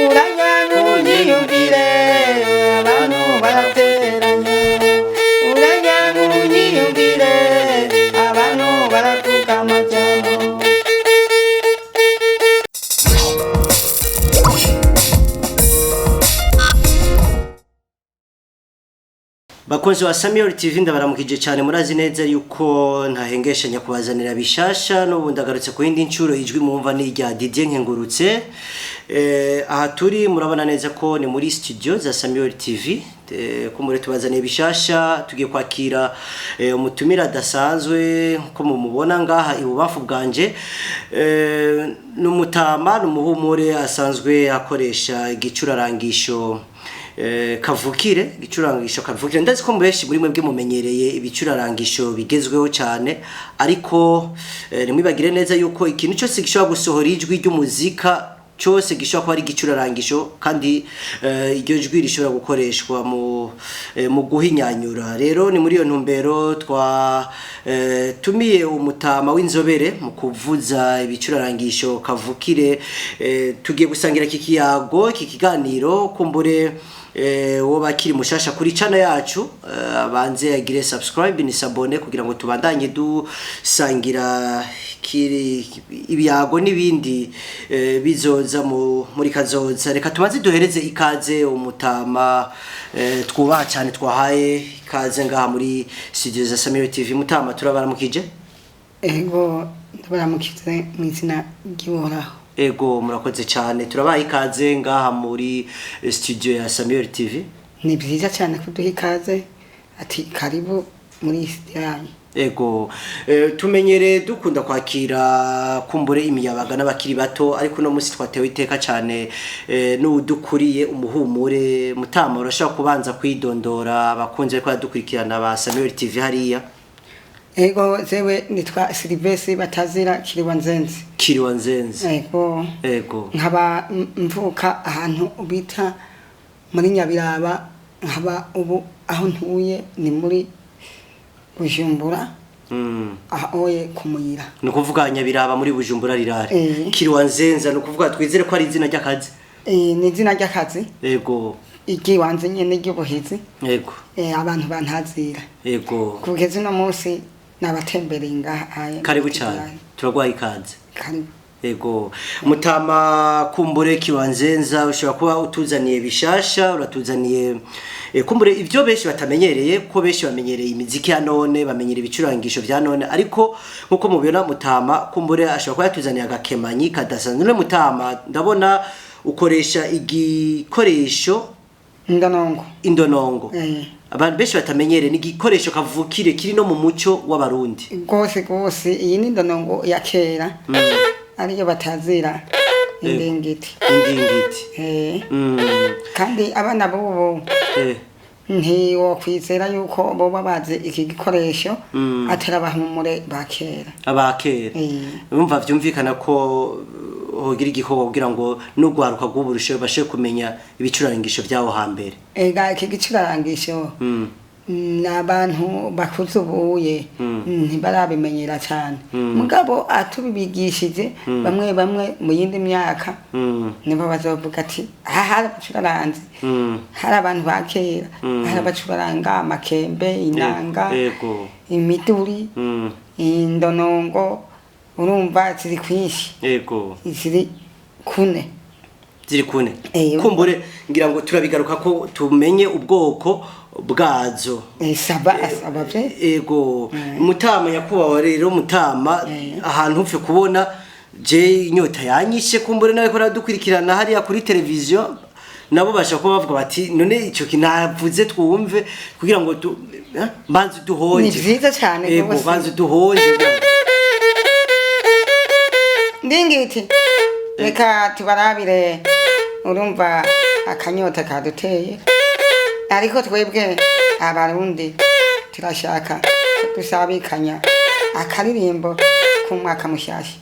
Uranyanga unyiyumvire, abantu barateranya. Uranyanga unyiyumvire, abantu baravuga amajambo. Bakunzi wa Samuel TV, ndabaramukije cyane. Murazi neza yuko ntahengeshanya kubazanira bishasha. N'ubu ndagarutse ku yindi nshuro. Ijwi mwumva ni irya Didier Nkengurutse. Aha turi murabona neza ko ni muri studio za Samuel TV. Ko muri tubazaniye bishasha, tugiye kwakira umutumira adasanzwe. Ko mumubona ngaha ibubamfu bwanje, n'umutama n'umuhumure asanzwe akoresha igicurarangisho kavukire. Igicurangisho kavukire, ndazi ko benshi muri mwebwe mumenyereye ibicurarangisho bigezweho cyane, ariko ntimwibagire neza yuko ikintu cyose gishobora gusohora ijwi ry'umuzika cyose gishobora kuba ari igicurarangisho, kandi iryo jwi rishobora gukoreshwa mu guhinyanyura. Rero ni muri iyo ntumbero twa tumiye umutama w'inzobere mu kuvuza ibicurarangisho kavukire. Tugiye gusangira iki kiyago, iki kiganiro. Kumbure uwo bakiri mushasha kuri channel yacu, abanze agire subscribe ni s'abonner kugira ngo tubandanye dusangira kiri ibiyago n'ibindi bizoza muri kazoza. Reka tubanze duhereze ikaze umutama twubaha cyane, twahaye ikaze ngaha muri studio za Samuel TV. Mutama, turabaramukije. Ego, ndabaramukize mu izina ry'Uhoraho. Ego, murakoze cyane, turabaha ikaze ngaha muri studio ya Samuel TV. Ni byiza cyane kuduha ikaze, ati karibu muri iyi studio yanyu. Ego, tumenyere dukunda kwakira kumbure imiyabaga n'abakiri bato, ariko uno munsi twatewe iteka cyane n'udukuriye umuhumure. Mutama, urashobora kubanza kwidondora abakunze ko dukurikirana ba Samuel TV hariya? Ego, zewe nitwa Silivesi Batazira Kiriwa Nzenze. Kiriwa Nzenze. Ego. Ego. Nkaba mvuka ahantu bita muri Nyabiraba, nkaba ubu aho ntuye ni muri Bujumbura, aho oye ku Muyira. Ni ukuvuga Nyabiraba muri Bujumbura rirare. Eh. Kiriwa Nzenza, ni ukuvuga twizere ko ari izina ry'akazi? Ni izina ry'akazi. Ego. Iry'iwanze nyene ry'ubuhizi. Ego. Abantu bantazira. Ego. Kugeza uno munsi nabatembereye ngaha aya. Karibu cyane, turagwaye ikaze. Karibu. Ego, mutama kumbure Kiwanzenza, ushobora kuba utuzaniye bishasha, uratuzaniye kumbure ibyo benshi batamenyereye, ko benshi bamenyereye imiziki ya none, bamenyereye ibicurangisho vya none, ariko nkuko mubibona mutama kumbure ashobora kuba yatuzaniye agakemanyi kadasanzwe. None mutama, ndabona ukoresha igikoresho Indonongo. Indonongo. Eh. Abantu benshi batamenyereye, ni igikoresho kavukire kiri no mu muco w'Abarundi. Rwose rwose, iyi ni indonongo ya kera, ariyo batazira indingiti. Indingiti. Kandi abana b'ubu ntiwokwizera yuko boba bazi iki gikoresho atari abahumure ba kera. Abakera. Urumva vyumvikana ko hogira igikorwa kugira ngo n'urwaruka rw'ubu bashe kumenya ibicurangisho vy'aho hambere. Ega iki gicurarangisho ni abantu bakuze ubuye ntibarabimenyera cyane, mugabo atubibigishije bamwe bamwe mu yindi myaka nibo bazovuga ati aha hari abacuraranzi, hari abantu ba kera, hari abacuraranga amakembe, inanga, imiduri, indonongo. Urumva ziri kwinshi. Ziri kune. Ziri kune. Kumbure ngira ngo turabigaruka ko tumenye ubwoko bwazo. Saba asaba vye. Ego, mutama nyakubahwa, rero mutama, ahantu upfe kubona je inyota yanyishe. Kumbure nawe ko dukurikirana hariya kuri televiziyo nabo basha kuba bavuga bati none ico kinavuze twumve kugira ngo banze duhonje. Ni vyiza cane rwose. Banze duhonje. Ndingiti, reka tubarabire. Urumva akanyota kaduteye, ariko twebwe Abarundi turashaka dusabikanya akaririmbo k'umwaka mushasha.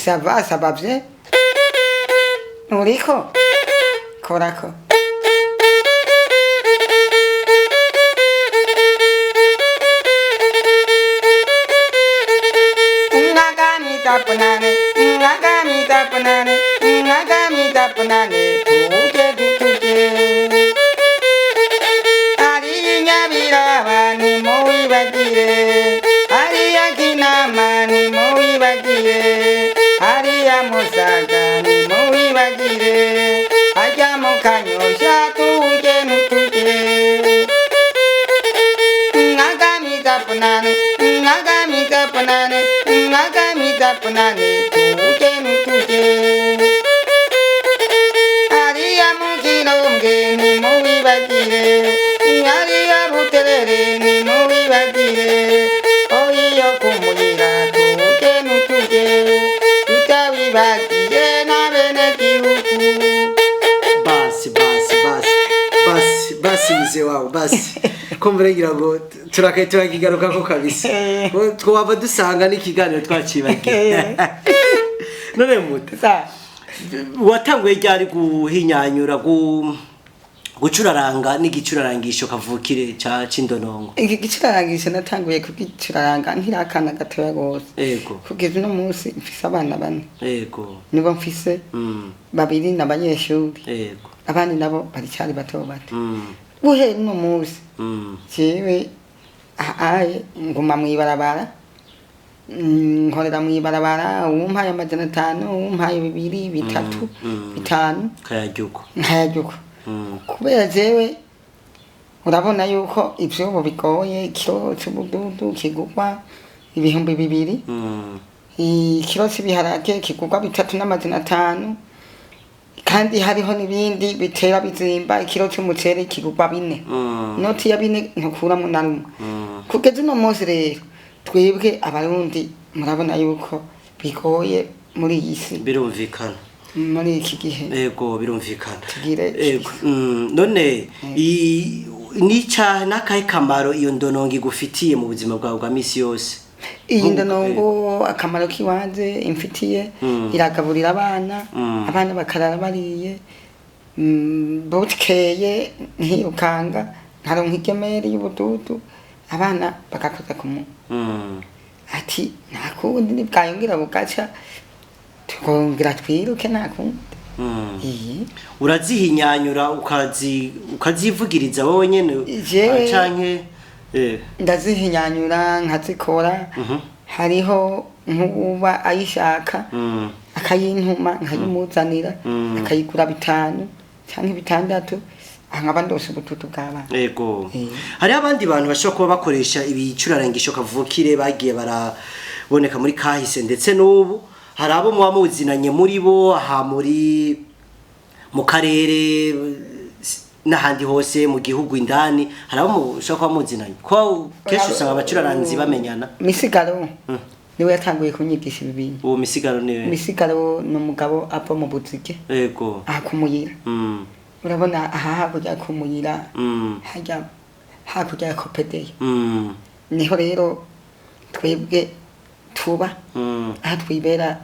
Sava sabavye, uriko korako. Umwaka mwiza, punane. Umwaka mwiza, punane. Umwaka mwiza, punane. Bonane tuge nutuge Ariya mugirombwe nimuwibagire, ariya buterere nimuwibagire, oyiyo kumuyira tuge nutuge tutawibagiye n'abenegihugu. Basi basi basi basi basi, mzee wawe, basi ko mvuregira ngo turakaye, turakigarukako kabisa. Ko twaba dusanga n'ikiganiro twacibagiye. None muta, Sa watanguye ryari guhinyanyura, gucuraranga n'igicurarangisho kavukire ca c'indonongo? Iki gicurarangisho natanguye kugicuraranga nkiri akana gatoya gose. Kugeza uno munsi mfise abana bane. Nibo mfise. Babiri ni abanyeshuri, abandi nabo baracyari bato bato. Guhera uno munsi, jewe aye nguma mw'ibarabara, nkorera mw'ibarabara, uwumpaye 500, uwumpaye 2, 3, 5, Kayaryuko. Nkayaryuko. Kubera jewe urabona yuko ivyubu bigoye, ikiro c'ubududu kigurwa 2000, ikiro c'ibiharage kigurwa 3,500, kandi hariho n'ibindi bitera bizimba, ikiro c'umuceri kigurwa 4. Inoti ya 4 ntukuramo na rumwe. Kugeza uno munsi rero twebwe Abarundi murabona yuko bigoye muri iyi si, Birumvikana. muri iki gihe. Ego, birumvikana. Tugire Ego. None nica nakahe kamaro iyo ndonongo igufitiye mu buzima bwawe bwa misi yose? Iyi ndonongo, akamaro k'iwanze imfitiye, iragaburira abana, abana bakarara bariye, bukeye nkirukanga nkaronka igemeri y'ubududu, abana bagakoza ku munwa. Ati nta kundi, ntibwayongera bugaca tukongera twiruke, nta kundi. Iyi Urazihinyanyura ukazivugiriza wowe nyene? Jewe- Canke Ndazihinyanyura nkazikora. Hariho nk'uba ayishaka, akayintuma nkayimuzanira, akayigura 5 canke 6, nkaba ndose ubututu bw'abana. Ego. Hariho abandi bantu bashobora kuba bakoresha ibicurarangisho kavukire bagiye baraboneka muri kahise ndetse n'ubu. Hari abo muba muzinanye muri bo aha muri mu karere n'ahandi hose mu gihugu indani? Hari abo mushobora kuba muzinanye, ko kenshi usanga abacuraranzi bamenyana. Misigaro niwe yatanguye kunyigisha ibi bintu. Uwo Misigaro niwe? Misigaro ni umugabo ava mu Buzige, aha kumuyira. Urabona aha hakurya kumuyira, hajya hakurya ya Kopedeya, niho rero twebwe tuba, aha twibera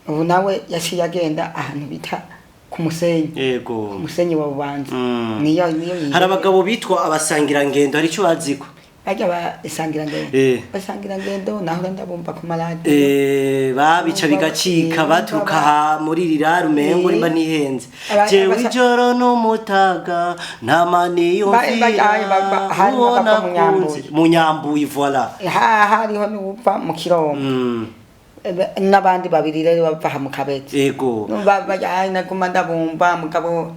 ubu. Nawe yaciye agenda ahantu bita ku Musenyi, ku Musenyi wa Bubanza. Niyo yibera. Hari abagabo bitwa abasangirangendo, hari icyo baziko? Barya basangirangendo, basangirangendo nahora ndabumva ku maradiyo. Babica bigacika, baturuka aha muri rirari umengo, nimba ntihenze. Jewe ijoro n'umutaga nta mani yumvira hari uwo n'abava mu nakunze. Nyambuye. Mu Nyambuye, voilà. Hariho n'uwuva mu Kirombo, n'abandi babiri rero bava aha mu Kabezi. Naguma ndabumva mugabo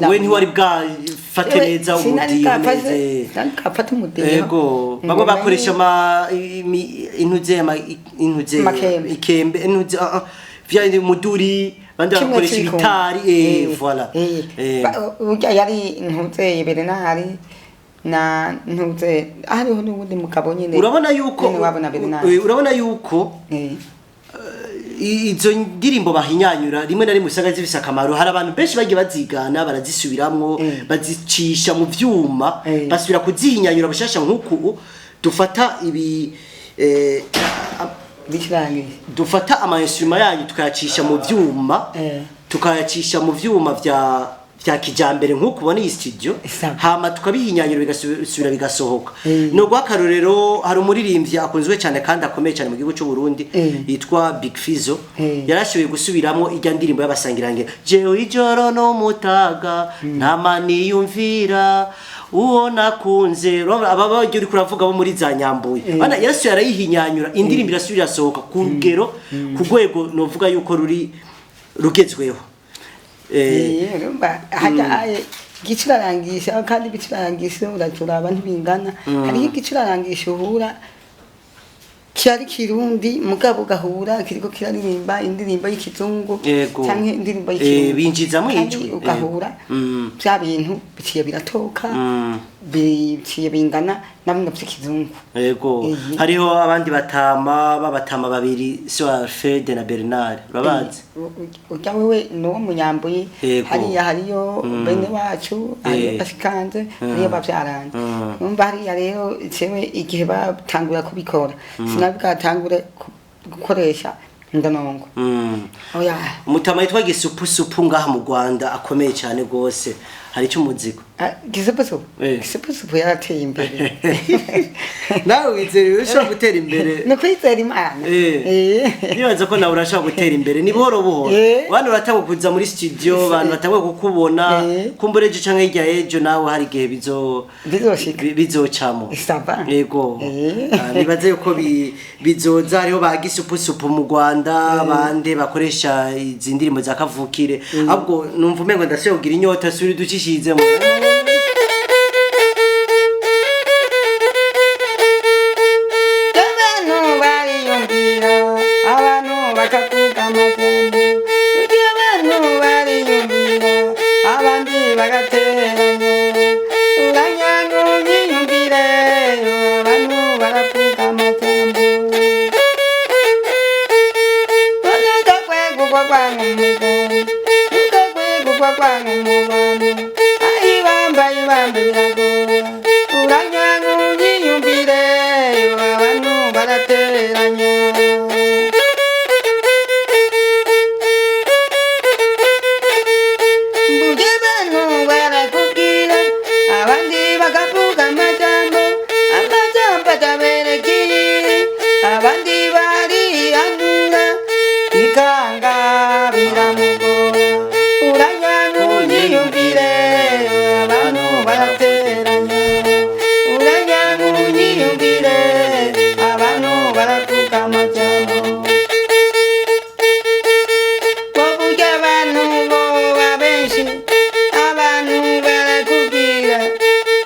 We ntiwari bwafate neza umudiho neza. Sinari bwafate umudiho. Ego, bamwe Ngoma bakoresha ama intuze ama intuze Amakembe. Ikembe, intuze, vya muduri, abandi Kimwe bagakoresha kiriko. ibitari, voilà. Burya yari ntuzeye Bernard na ntuze, hariho n'uwundi mugabo nyine. Urabona yuko Nyene wabo na Bernard. Urabona yuko izo ndirimbo bahinyanyura rimwe na rimwe usanga zifise akamaro. Hari abantu benshi bagiye bazigana, barazisubiramwo, bazicisha mu vyuma, basubira kuzihinyanyura bushasha, nk'uku dufata ibi Bikirangiye. dufata ama instrument yanyu tukayacisha mu vyuma, tukayacisha mu vyuma vya kijambere nk'uko ubona iyi studio, Sawa. hama tukabihinyanyura bigasubira bigasohoka. No akarorero, hari umuririmbyi akunzwe cyane kandi akomeye cyane mu gihugu cy'u Burundi yitwa Big Fizzo. Yarashoboye gusubiramwo ijya ndirimbo y'abasangirange, jewe ijoro n'umutaga nta mani yumvira uwo nakunze. Urabona aba bagiye uriko uravuga bo muri za Nyambuye. Bana yarasubiye arayihinyanyura, indirimbo irasubira irasohoka ku rugero, ku rwego novuga yuko ruri rugezweho. Urumva hajya aye igicurarangisha, kandi igicurarangisho uraturaba ntibingana. Hariho igicurarangisho uhura Cyari Kirundi, mugabo gahura kiriko kiraririmba indirimbo y'ikizungu Yego. canke indirimbo y'ikirundi. Binjizamwo Kandi ijwi. ugahura bya bintu biciye biratoka, biciye bingana na bimwe vy'ikizungu. Yego. Hariho abandi batama, b'abatama babiri, so Alfred na Bernard, urabazi? Urya wewe ni uwo munyambuye. Yego. Hariya hariyo bene wacu, hariyo bashikanze, hariyo bavyaranje. Numva hariya rero jewe igihe batangura kubikora sinabwatangure gukoresha indonongo. Oya. Umutama yitwa Gisupusupu ngaha mu Rwanda akomeye cyane rwose, hari icyo umuzigo? Ah, Gisupusupu. Eh. Gisupusupu yarateye imbere. Nawe wizera ushobora gutera imbere? Ni kwizera Imana. Eh. Nibaza ko nawe urashobora gutera imbere, ni buhoro buhoro. Abantu baratangwa kuza muri studio, abantu batangwa kukubona. Kumbura ejo canke hirya ejo nawe hari igihe Bizoshika. Bizocamo. Sava. Yego. Ah, nibaze yuko bizoza. Hariho ba Gisupusupu mu Rwanda, bande bakoresha izi ndirimbo za kavukire. Ahubwo numva umengo ndasubiye kugira inyota, suri ducishizemo. Abantu bariyumvira, abantu bakavuga amajambo. Burya abantu bariyumvira, abandi bagateranya. Uranyanga unyiyumvire, abantu baravuga amajambo. Ukakwegukwa kwanga umugabo, ukakwegukwa kwanga umubano. Ayibamba ibamba biragora. Uranyanga unyiyumvire, abantu barateranya. Burya abantu barakubwira, abandi bakavuga amajambo, amajambo ataberekeye. Abandi barihanura, bikanga biramugora. Uranyanga unyiyumvire, abantu barateranya. Uranyanga unyiyumvire, abantu baravuga amajambo. Burya abantu boba benshi, abantu barakubwira,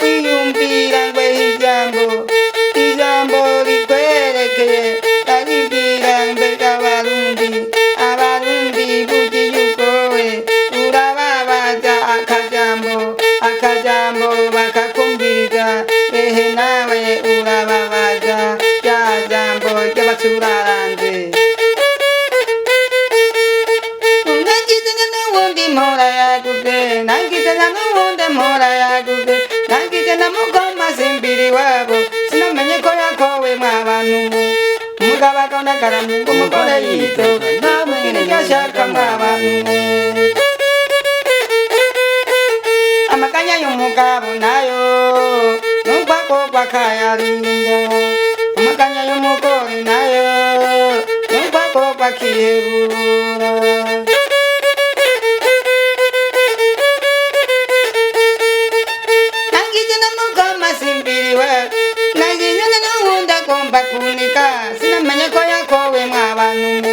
wiyumvira ngo ijambo, ijambo rikwerekeye, baribwira mbega Abarundi, Abarundi burya iyo ugowe urababaza akajambo, akajambo bakakumviriza. Ehe, nawe urababaza rya jambo ry'abacuraranze. Nagize nka n'uwundi mpora yaguze, nagize nka n'uwundi mpora yaguze, nagize na mugoma simbiri wabo, sinamenye ko yakowe mwabantu. Umugabo akabona akaramunga, umugore yitoka, ntamubwira icyo ashaka mwabantu. Amakanya y'umugabo nayo nubwo akogwa akayarinda, amakanya y'umugore nayo nubwo akogwa akihebura. Nagize na mugoma simbiriwe, nagize na n'uwundi agomba kunika, sinamenye ko yakowe mwabantu.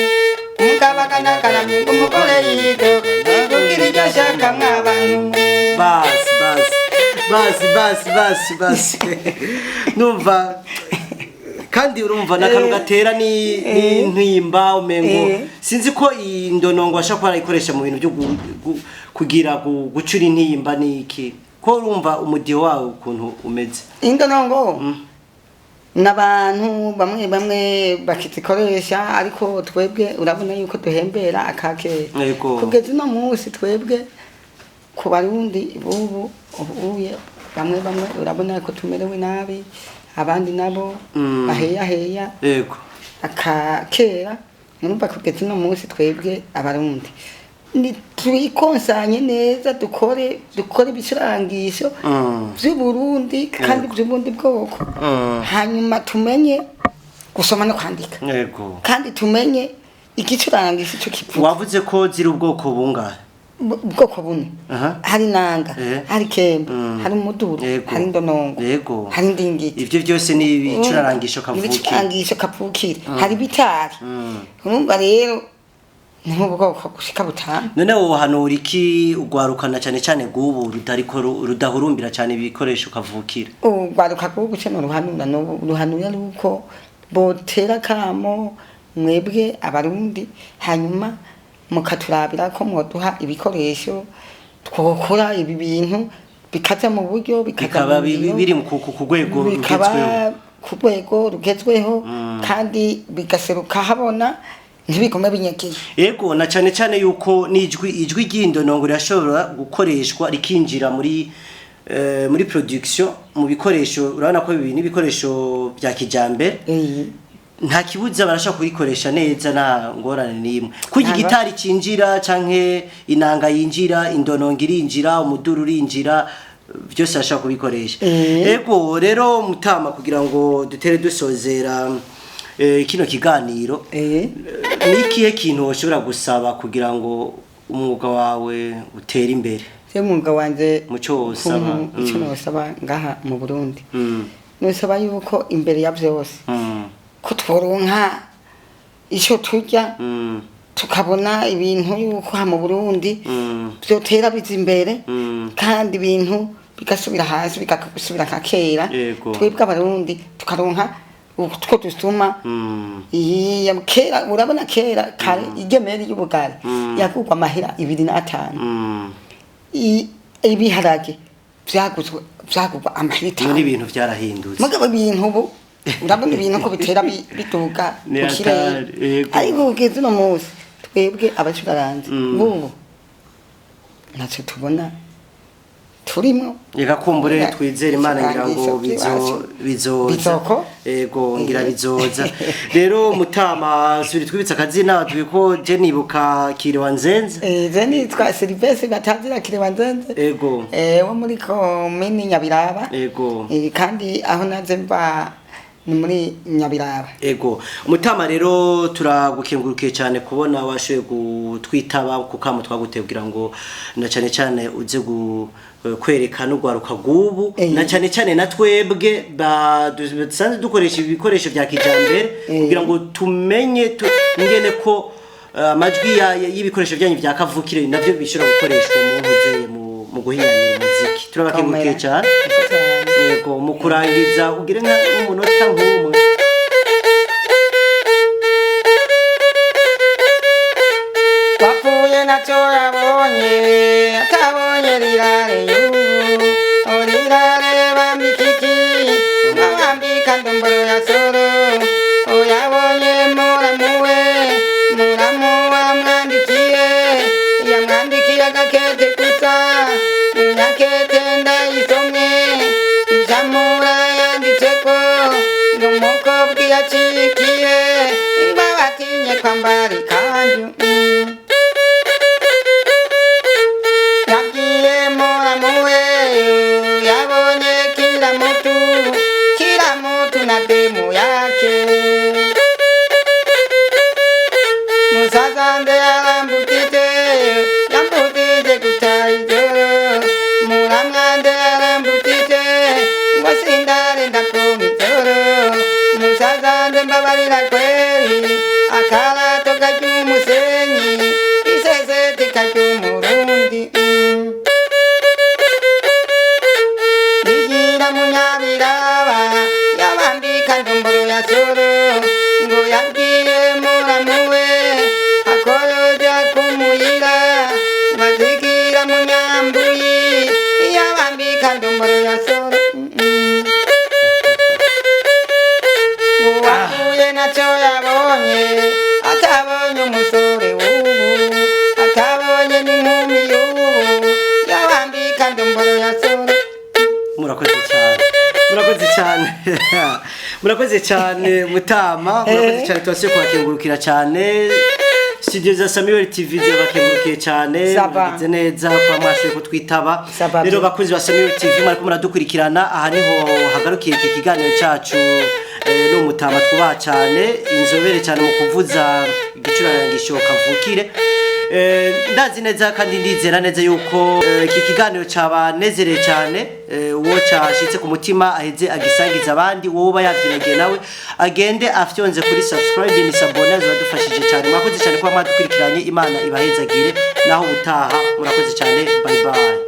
Umugabo akanakaramye umugore yitoka, yibwira icyo ashaka mwabantu. Basi basi basi basi basi basi, numva kandi urumva n'akantu gatera ni n'intimba umengo. Sinzi ko iyi ndonongo bashobora kuba barayikoresha mu bintu byo kugira gucura intimba n'iki, ko urumva umudiho wawe ukuntu umeze. Indonongo n'abantu bamwe bamwe bakizikoresha, ariko twebwe urabona yuko duhembera akakera. Kugeza uno munsi twebwe ku Barundi bubu ubuye bamwe bamwe urabona ko tumerewe nabi, abandi nabo baheyaheya akakera. Urumva kugeza uno munsi twebwe Abarundi ni twikonsanye neza, dukore ibicurangisho vy'Uburundi kandi vy'ubundi bwoko. Hanyuma tumenye gusoma no kwandika. Kandi tumenye igicurangisho ico kivuga. Wavuze ko ziri ubwoko bungahe? Ubwoko bune. Hari nanga, hari kemba, hari umuduru, hari indonongo, hari indingiti. Ivyo byose ni ibicurarangisho kavukire. Ibicurangisho kavukire, hari bitari. Urumva rero ni nk'ubwoko gushika butanu. None wohanura iki ugwarukana, cyane cyane rw'ubu rutariko rudahurumbira cyane ibikoresho kavukire? Urwaruka rwo guca ruhanura ruhanura ruko Botera kamo mwebwe Abarundi, hanyuma mukaturabira ko mwoduha ibikoresho twokora ibi bintu bikaza mu buryo, bikaza Bikaba mu ngiro, biri ku rwego bikaba rugezweho. Ku rwego rugezweho, kandi bigaseruka habona, ntibigume binyegeye. Yego, na cyane cyane yuko n'ijwi, ijwi ry'indonongo rirashobora gukoreshwa rikinjira muri production, mu bikoresho. Urabona ko ibi n'ibikoresho bya kijambere. Nta kibuza, barashobora kurikoresha neza, nta ngorane n'imwe. Kurya igitari cinjira canke inanga yinjira, indonongo irinjira, umuduru urinjira, byose arashobora kubikoresha. Ego rero mutama, kugira ngo dutere dusozera kino kiganiro, ni ikihe kintu woshobora gusaba kugira ngo umwuga wawe utere imbere? Je mwuga wanje, Muco wosaba, ukuntu ico nosaba ngaha mu Burundi, nosaba yuko imbere ya vyose ko tworonka ico turya, tukabona ibintu yuko ha mu Burundi vyotera biza imbere, kandi ibintu bigasubira hasi, bigasubira nka kera. Twebwe Abarundi tukaronka utwo dusuma. Iya kera, urabona kera kare igemeri y'ubugari yagurwa amahera 25. Ibiharage vyagurwa amahera None 5. ibintu vyarahindutse. Mugabo ibintu ubu, urabona ibintu ko bitera biduga Ni mu kirere. hatari, yego. Ariko kugeza uno munsi twebwe abacuraranzi bubu ntacyo tubona turimo. Reka kumbure twizere Imana, ngira ngo Icurangisho bizoza. Bizoko? Ego, ngira bizoza. Rero mutama, suri twibitse akazina, twiko je nibuka Kirewa Nzenze. Je nitwa Silivestre Batazira Kirewa Nzenze. Wo muri komini Nyabiraba. Kandi aho naze mva ni muri Nyabiraba. Ego mutama, rero turagukengurukiye cyane kubona washoboye gutwitaba ku kamo twaguteye, kugira ngo na cyane cyane uze kwereka n'urwaruka rw'ubu, na cyane cyane na twebwe dusanzwe dukoresha ibikoresho bya kijambere, kugira ngo tumenye ingene ko amajwi y'ibikoresho byanyu bya kavukire navyo bishobora gukoreshwa mu ntuze mu guhinyanyura umuziki. Turabakengurukiye Komera. cyane. Cyane. Yego, mu kurangiza ugire nk'umunota nk'umwe. Wapfuye ntacyo yabonye, atabonye rirare y'ubu rirare bambika iki? Bambika ndomboro ya soro. Uyabonye muramuwe, muramu wamwandikiye, yamwandikiye agakete gusa. Munyakete ndayisomye, ijamura yanditseko ngo umukobwa iyo acikiye ingwa batinye kwambara ikanzu. Yabwiye muramuwe yabonye kila mtu, kila mtu na demu yake. Musaza nde yarambutije, yambutije guta ijoro. Muramwande yarambutije ngo sindare ndakoma ijoro. Musaza nde mbabarira kweri, akarato karya umusenyi, iseseti karya umurundi. Bigira munyabiraba yabambika ndomboro ya soro, ngo yabwiye muramuwe akoroja kumuyira bazigira munyambuyi yabambika ndomboro ya soro. Uwahuye nacyo yabonye, atabonye umusore w'ubu, atabonye n'inkumi y'ubu yabambika ndomboro ya soro. Murakoze cyane, murakoze cyane, murakoze cyane mutama, murakoze cyane. Tubasiye kubakengurukira cyane. Studio za Samuel TV zirabakengurukiye cyane. Saba. Muragize neza kuba mwashoboye kutwitaba. Saba. Rero bakunzi ba Samuel TV mwariko muradukurikirana, aha niho hagarukiye iki kiganiro cyacu n'umutama twubaha cyane, inzobere cyane mu kuvuza igicurarangisho kavukire. Ndazi neza kandi ndizera neza yuko iki kiganiro cyabanezereye cyane. Uwo cyashitse ku mutima aheze agisangiza abandi, wowe uba yavyiragiye nawe agende afyonze kuri subscribe ni sabone, ziradufashije cyane. Mwakoze cyane kuba mwadukurikiranye, Imana ibahezagire. Naho ubutaha, murakoze cyane, bye bye.